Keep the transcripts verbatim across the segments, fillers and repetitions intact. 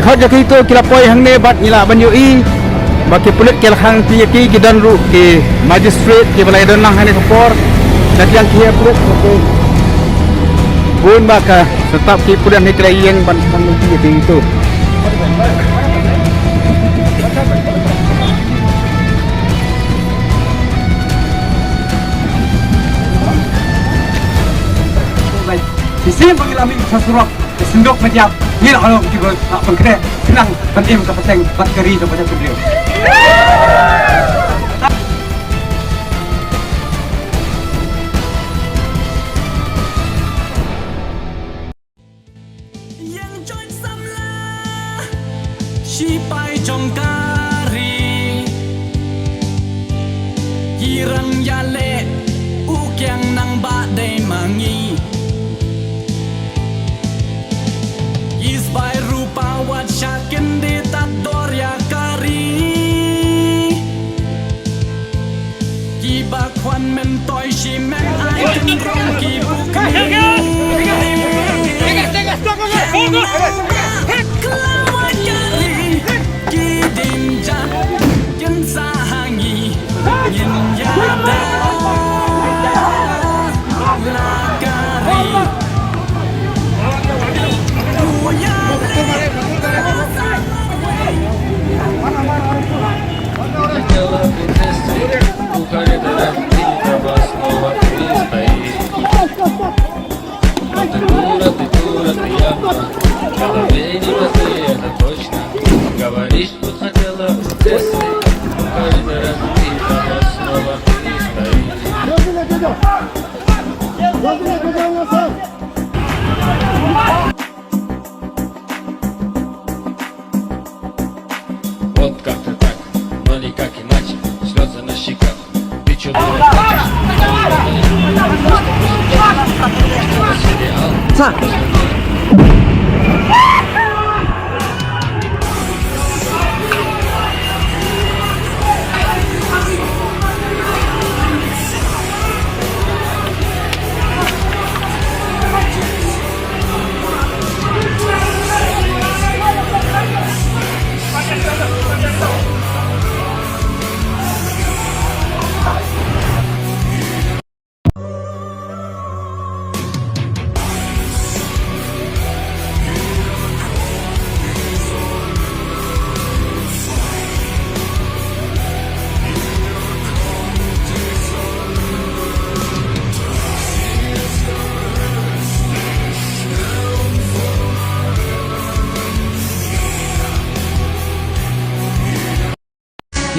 Khot jong ki to ki la poi hangne bad ngi lah ban ïohi ba ki pulit ki la khang ti ïa ki, ki don ruh ki magistrate kiba la ïadon lang hangne ka por. Na tiang ki hep ruh. Bun ba ka setup ki pulit hangne ki la ïeng ban khang ti ïa ki to. Shisien ba ngi la mih sha surok, ka synduk media, ngi la ong kiba la pynkhreh khnang ban im ka pateng bad ka ri jong ka jaitbynriew. Ïeng join samla shipai jong ka ri. Ki rang ïaleh u kiang nang ba dei ma ngi. Ki spah rupa wat sha kyndit tad dor ïa ka ri. Kiba kwah men toi shi men ai tynrong ki bukni. Ki dim jam kin sa ha ngi ngin ïada la ka ri. Говоришь, тут хотела принцессы, снова ты стоишь. Вот как-то так, но никак иначе. Слёзы на щеках, ты чё думаешь? Сериал.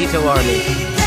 Peter Warney.